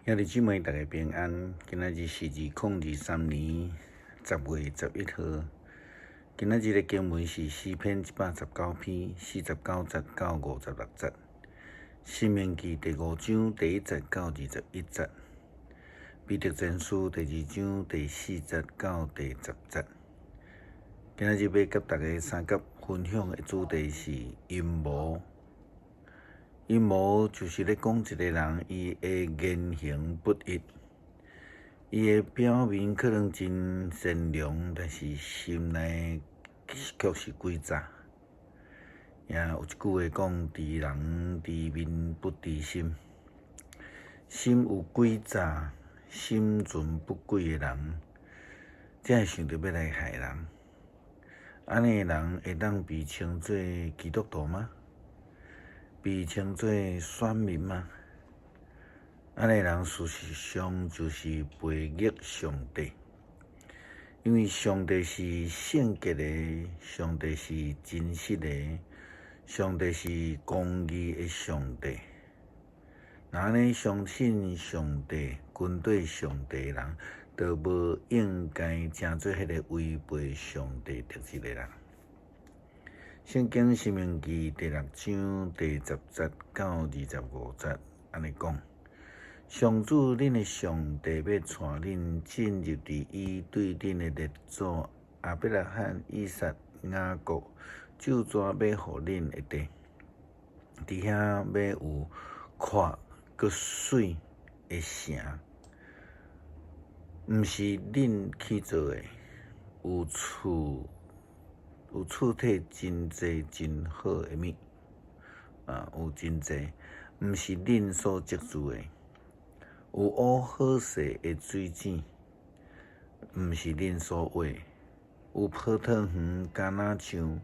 兄弟姊妹，大家平安。今仔日是2023年10月11號。今仔日的經文是詩篇119篇49節到56節，申命記第五章第一節到21節，彼得前書第二章第四節到第十節。今仔日欲佮大家相佮分享的主題是陰謀。陰謀就是咧講一個人，伊的言行不一，伊的表面可能真善良，但是心內卻是詭詐。也有一句話講：知人知面不知心。心有詭詐、心存不軌的人，才會想著欲來害人。按呢的人會當被稱做基督徒嗎？被稱做選民嗎？按呢人事實上就是背逆上帝，因為上帝是聖潔的，上帝是真實的，上帝是公義的上帝。若按呢相信上帝、跟隨上帝的人，就無應該成做彼個違背上帝特質的人。聖經申命記第六章第十節到25節按呢講：上主恁的上帝欲帶恁進入佇伊對恁的列祖亞伯拉罕、以撒、雅各咒詛欲予恁的地，佇遐欲有闊閣媠的城，毋是恁起造的，有厝。有厝體真濟真好的物，啊，有真濟，毋是恁所積聚的；有挖好勢的水井，毋是恁所挖；有葡萄園、橄欖樹，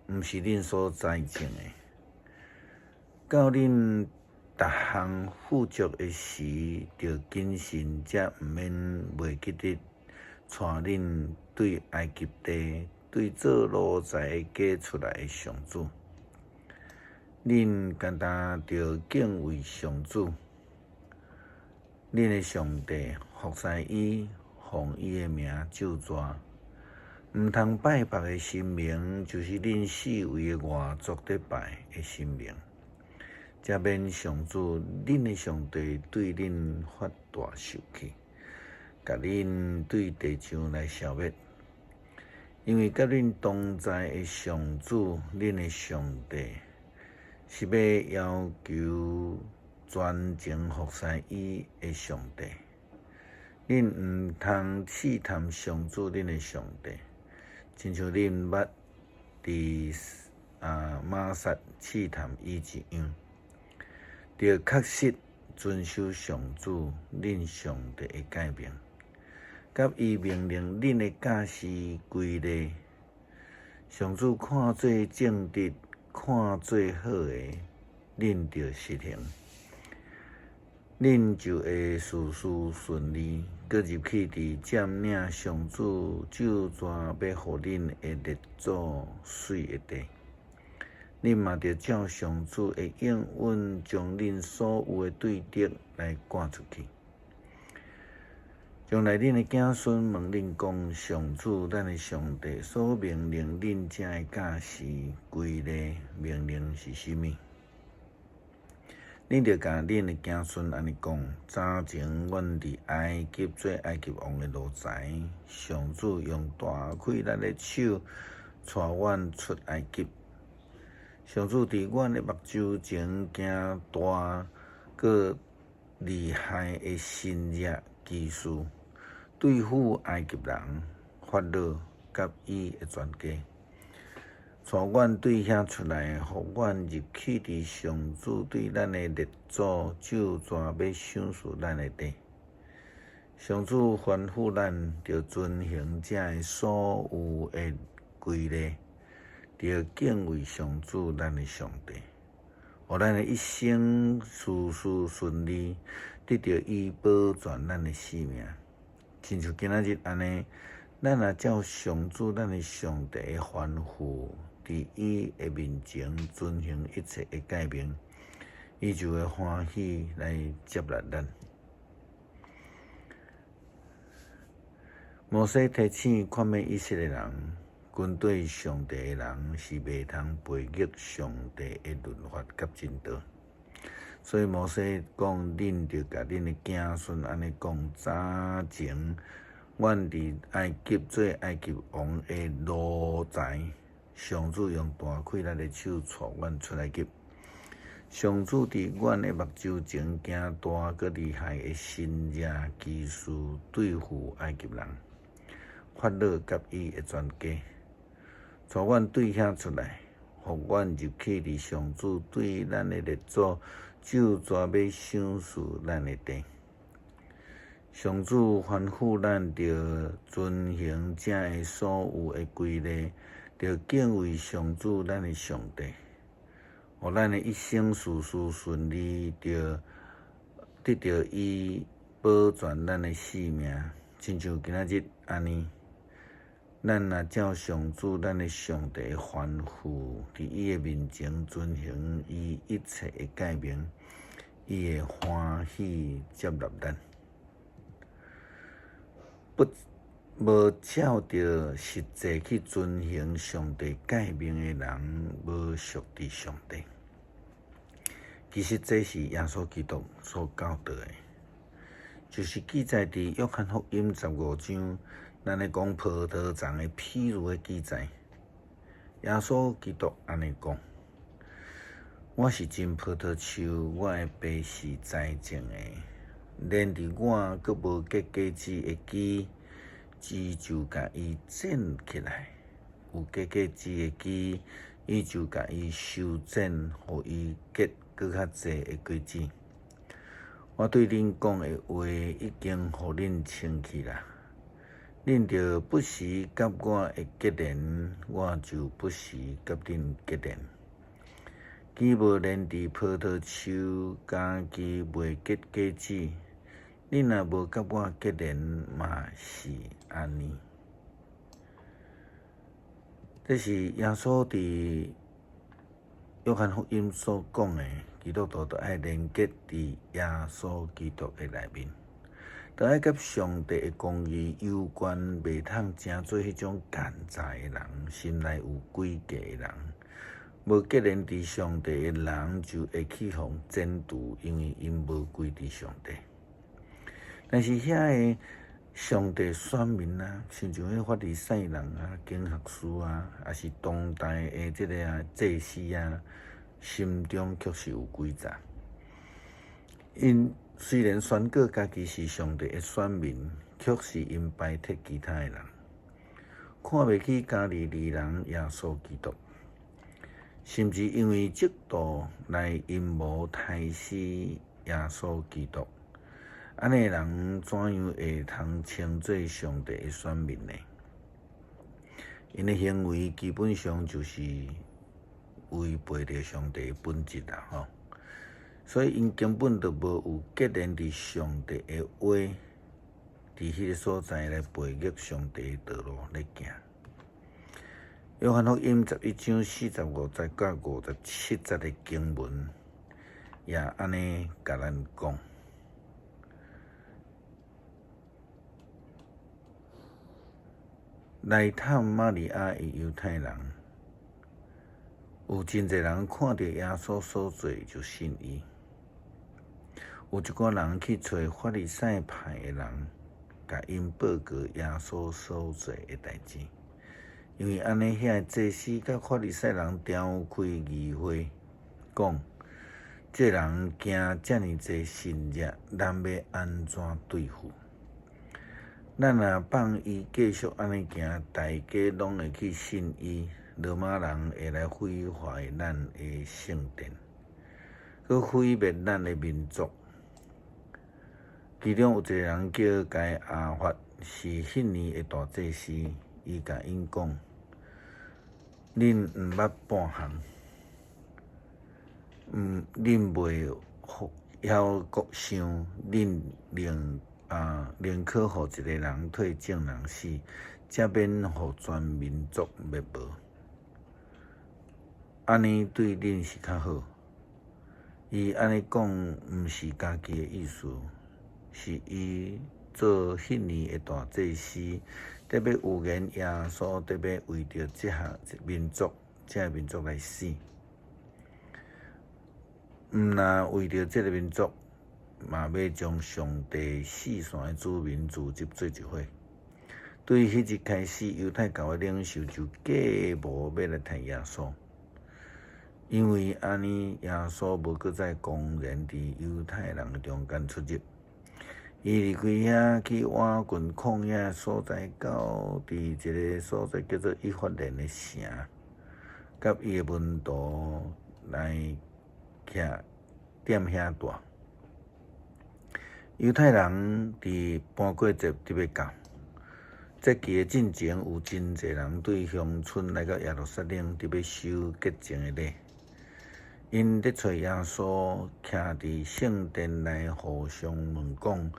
毋是恁所栽種的。到恁逐項富足的時，著謹慎，才毋免袂記得帶恁對埃及地，對做奴才的家出來的上主。恁干焦著敬畏上主，恁的上帝，服侍伊，奉伊的名咒詛。毋通拜別的神明，就是恁四圍的外族咧拜的神明，才免上主恁的上帝對恁發大受氣，共恁對地上來消滅。因為佮恁同在的上主，恁的上帝，是欲要求專情服侍伊的上帝。恁毋通試探上主，恁的上帝，親像恁捌佇瑪撒試探伊一樣。著確實遵守上主，恁上帝的誡命，佮伊命令恁的教示規例。上主看做正直、看做好的，恁著實行，恁就會事事順利，閣入去佇佔領上主咒詛欲予恁的列祖媠的地。恁嘛著照上主的應允，將恁所有的對敵來趕出去。將來恁的子孫問恁講：上主，咱的上帝所命令恁這个教示、規例、命令是啥物？恁著共恁的子孫按呢講：早前阮佇埃及做埃及王的奴才，上主用大氣力的手帶阮出埃及。上主佇阮的目睭前行大閣厲害的神蹟奇事，對付埃及人、法老佮伊的全家，帶阮對遐出來，予阮入去佇上主對咱的列祖咒詛欲賞賜咱的地。上主吩咐咱，著遵行這个所有的規例，著敬畏上主咱的上帝，予咱的一生事事順利，得著伊保全咱的性命。親像今仔日按呢，咱若照上主咱的上帝的吩咐，佇伊的面前遵行一切的誡命，伊就會歡喜來接納咱。摩西提醒勸勉以色列人，軍隊上帝的人是袂通背逆上帝的律法佮真道。所以摩西講：恁著共恁的子孫按呢講，早前阮佇埃及做埃及王的奴才，上主用大氣力的手帶阮出埃及。上主佇阮的目睭前行大閣厲害的神蹟奇事對付埃及人，法老佮伊的全家，帶阮對遐出來，予阮入去佇上主對咱的列祖咒詛欲賞賜咱的地。上主吩咐咱著遵行這个所有的規例，著敬畏上主咱的上帝。予咱的一生事事順利，著得著伊保全咱的性命，親像今仔日按呢。咱若照上主咱的上帝的吩咐，佇伊的面前遵行伊一切的誡命，伊會歡喜接納咱。不無照著實際去遵行上帝誡命的人，無屬佇上帝。其實這是耶穌基督所教導的，就是記載佇約翰福音15章，咱咧講葡萄叢的譬喻的記載。耶穌基督按呢講：我是真葡萄樹，我的爸是栽種的。連佇我閣無結果子的枝，伊就共伊剪起來；有結果子的枝，伊就共伊修剪，予伊結閣較濟的果子。我對恁講的話已經予恁清氣啦。恁著不時佮我的結連，我就不時佮恁結連。枝無連佇葡萄樹，家己袂結果子。恁若無佮我結連，嘛是按呢。這是耶穌佇約翰福音所講的，基督徒著愛連結佇耶穌基督的內面，著愛佮上帝的公義有關，袂通成做彼種奸詐的人，心內有詭計的人。無結連佇上帝的人，就會去予剪除，因為𪜶無歸佇上帝。但是遐個上帝選民啊，親像彼法利賽人啊、經學士啊，抑是當代的這个啊祭司啊，心中卻是有詭詐。𪜶雖然宣告家己是上帝的選民，卻是𪜶排斥其他的人，看袂起加利利人耶穌基督，甚至因為嫉妒來陰謀刣死耶穌基督。按呢人怎樣會通稱做上帝的選民呢？𪜶的行為基本上就是違背著上帝的本質啦，吼！所以𪜶根本就無有結連佇上帝的話，佇彼个所在來背逆上帝的道路咧行。約翰福音11章45節到57節的經文，也按呢共咱講。來探瑪利亞的猶太人，有真濟人看著耶穌所做就信伊。有一寡人去揣法利賽派的人，共𪜶報告耶穌所做的代誌。因為按呢，遐个祭司佮法利賽人召開議會，講：這人行遮爾濟神蹟，咱欲按怎對付？咱若放伊繼續按呢行，大家攏會去信伊，羅馬人會來毀壞咱的聖殿，閣毀滅咱的民族。其中有一個人叫該亞法，是彼年的大祭司，伊共𪜶講：恁毋捌半項，恁袂曉閣想，恁寧啊，寧可予一個人替眾人死，才免予全民族滅無。按呢對恁是較好。伊按呢講，毋是家己的意思，是伊做彼年的大祭司，特欲預言耶穌特欲為著這項民族、這个民族來死。毋但為著這个民族，嘛欲將上帝四散的子民聚集做一伙。對彼日開始，猶太教的領袖就計謀欲來殺耶穌，因為按呢，耶穌無閣再公然佇猶太人的中間出入。伊離開遐去倚近曠野所在，到佇一个所在叫做以法蓮的城，佮伊的門徒來徛踮遐蹛。猶太人佇搬過節特欲到，節期的進前有真濟人對鄉村來到耶路撒冷，特欲守潔淨的禮。𪜶咧揣耶穌，徛佇聖殿內互相問講：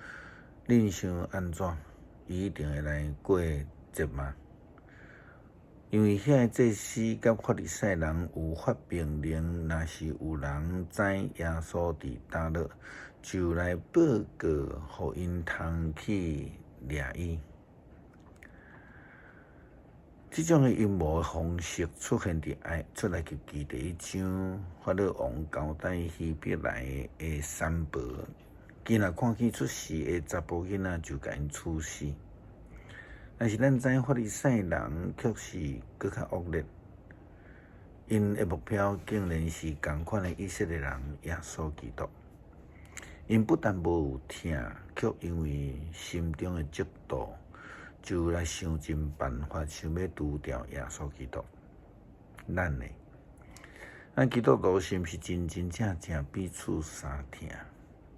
恁想按怎？伊一定會來過節嗎？因為遐个祭司佮法利賽人有發命令，若是有人知耶穌佇佗落，就來報告，予𪜶通去掠伊。這種的陰謀的方式出現佇埃出埃及記第一章，法老王交代希伯來的三婆，伊若看見出世的查埔囡仔，就共𪜶處死。但是咱知法利賽人卻是閣較惡劣，𪜶的目標竟然是仝款的以色列人耶穌基督。𪜶不但無有疼，卻因為心中的嫉妒，就來想盡辦法，想欲除掉耶穌基督。咱呢？咱基督徒是毋是真真正正彼此相疼？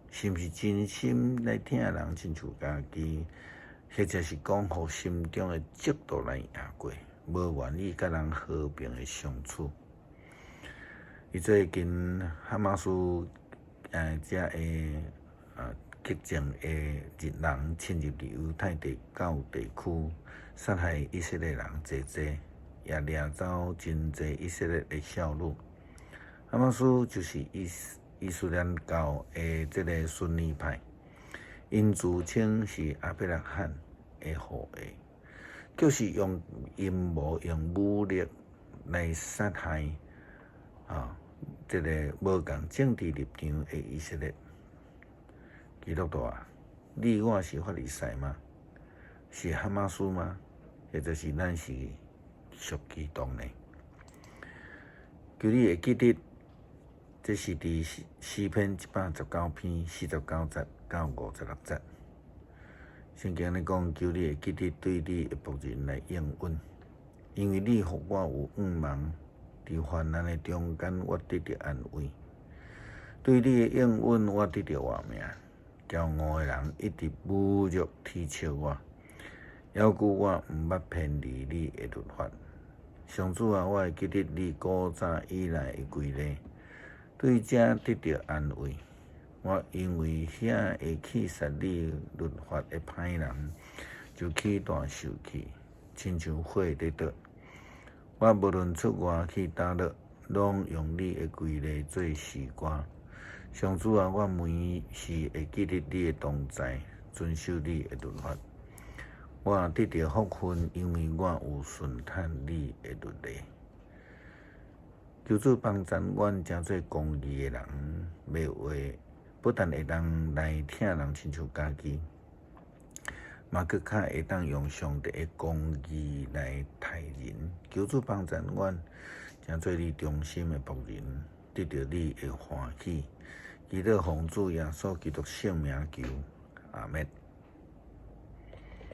是毋是真心來疼人，親像家己？或者是講，予心中的嫉妒來贏過，無願意佮人和平的相處？伊最近哈馬斯遮个激進的人侵入佇猶太地教地區，殺害以色列人濟濟，也掠走真濟以色列的少女。哈馬斯就是伊斯蘭教的這个遜尼派，𪜶自稱是亞伯拉罕的後裔，就是用陰謀、用武力來殺害這个無仝政治立場的以色列。基督徒啊，你我是法利賽嗎？是哈馬斯嗎？或者是咱是屬基督呢？求你會記得，這是佇詩篇119篇49節到56節。聖經咧講，求你會記得對你的僕人來應允，因為你予我有向望，佇患難的中間，我得著安慰。對你的應允，我得著活命。驕傲的人一直侮辱啼笑我，猶舊我毋捌偏離你的律法。上主啊，我會記得你古早以來的規例，對這得著安慰。我因為遐會棄殺你律法的歹人，就起大受氣，親像火咧著。我無論出外去佗落，攏用你的規例做詩歌。上主啊，我隨時會記得你的同在，遵守你的律法。我得著福分，因為我有順趁你的律例。求主幫贊阮，成做公義的人，欲話不但會當來疼人親像家己，嘛閣較會當用上帝的公義來待人。求主幫贊阮，成做你忠心的僕人，得著你的歡喜。祈禱奉主耶穌基督聖名求，阿們。